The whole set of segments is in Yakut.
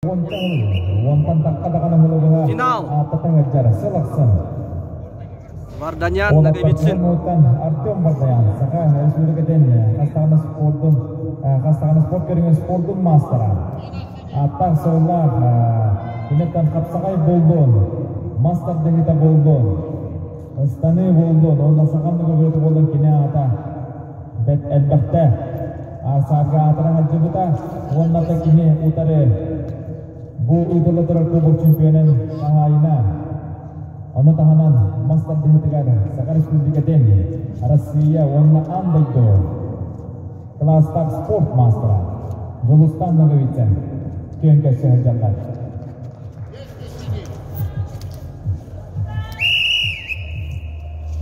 Уонтан тахха даҕаны ылыбыһа Финал. ааттатан ыдьар сыл ахсын. Варданян Ноговицын. Артем Вардаян Саха Республикатын хастаҕына спордун хастаҕына спорт көрүҥүн спордун маастара. Ааттаах суоллаах киниттэн хапсаҕай буоллун, мас тардыһыыта буоллун, ыстаныы буоллун, уонна саха ноговиты буоллун кини аата бэт элбэхтэ Аар-саарга аатыра сылдьыбыта уонна да кини утары бу ыытылла турар кубок чемпионун хаһаайына. Ону таһынан мас тардыһыытыгар Саха Республикатын, Россия уонна аан дойду кылаастаах спорт маастара Дьулустан Ноговицын күөн көрсө сылдьаллар.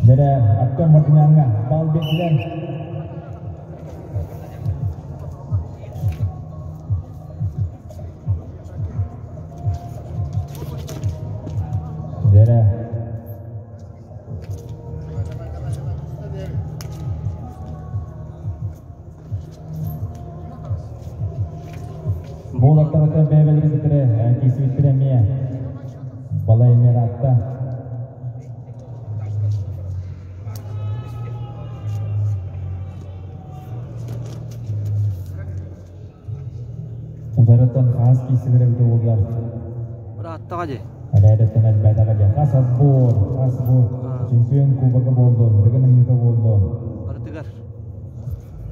Дэрэ Артем Мартыняҥҥа бал биэрдилэр. Дэрэ Буолаттарыттан бэйэбэлэрин кытары киирсибиттэрэ эмиэ балай эмиэ ыраатта. Ударыттан хаас киирсибит эбитэ буоллар. Ырааттаҕа дии. Эрээдэттэн элбээтэҕэ дии. Хас отбор, хас бу чемпион кубога буоллун, дыгын оонньуута буоллун. Барытыгар.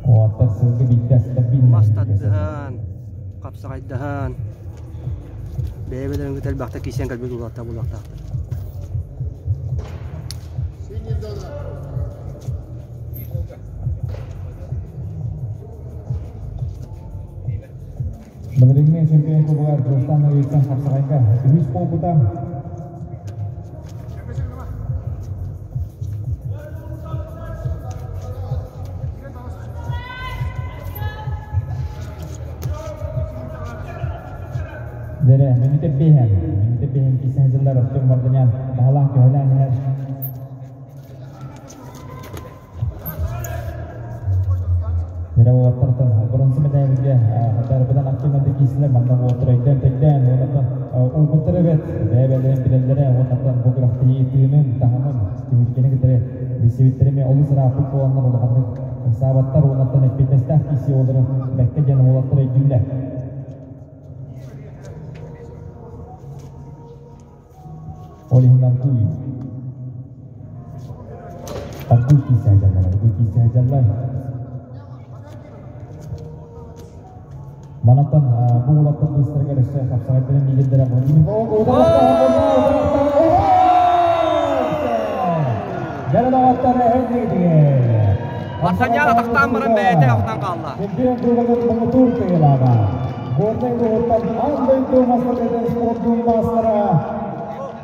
Уоттар сылгы биирдэ стабильно. Мас тардыһан, хапсаҕайдаһан, бэйэ-бэйэлэрин кытта элбэхтэ киирсэн кэлбит улааттаах буолуохтаахтар. Былырыыҥҥы чемпион кубогар Дьулустан Ноговицын хапсаҕайга үһүс буолбута. Дэрэ, мүнүүтэ биэһэн, мүнүүтэ биэһэн киирсэн сылдьар Артем Варданян баһылаан көһөлөөн иһэр. Дэрэ уолаттартан бронза мэдээлгэ хатарбынан активно киирсилэр манна уолаттар өйдөөн төйдөөн уоннаттан уйбуттар эбит бэйэ-бэйэлэрин билэллэрэ уоннаттан бу күрэхтэһии тыынын таһымын түмүлгэни кытары билсибиттэрэ эмиэ олус ырааппыт буоланнар улаханнык ыксаабаттар уоннаттан эппиэтинэстээх киирсии уолларын бэккэ диэн уолаттар өйдүүллэр. Ол иһин аргыый. Аргыый киирсэ сылдьаллар, аргыый киирсэ сылдьаллар. Манаттан бу уолаттар быыстарыгар өссө хапсаҕайдарын лидердэрэ Владимир Дьэ, доҕоттор, эһэйдигитигэр! Варсанян атахтаан баран бэйэтэ охтон хаалла. Чемпион кубогын муҥутуур кыайыылааҕа. Горнай улууһуттан аан дойду мастарыгар спордун маастара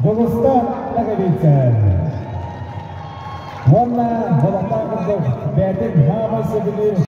Дьулустан Ноговицын. Уонна Болотаах курдук бэйэтин хаамай сөбүлүүр.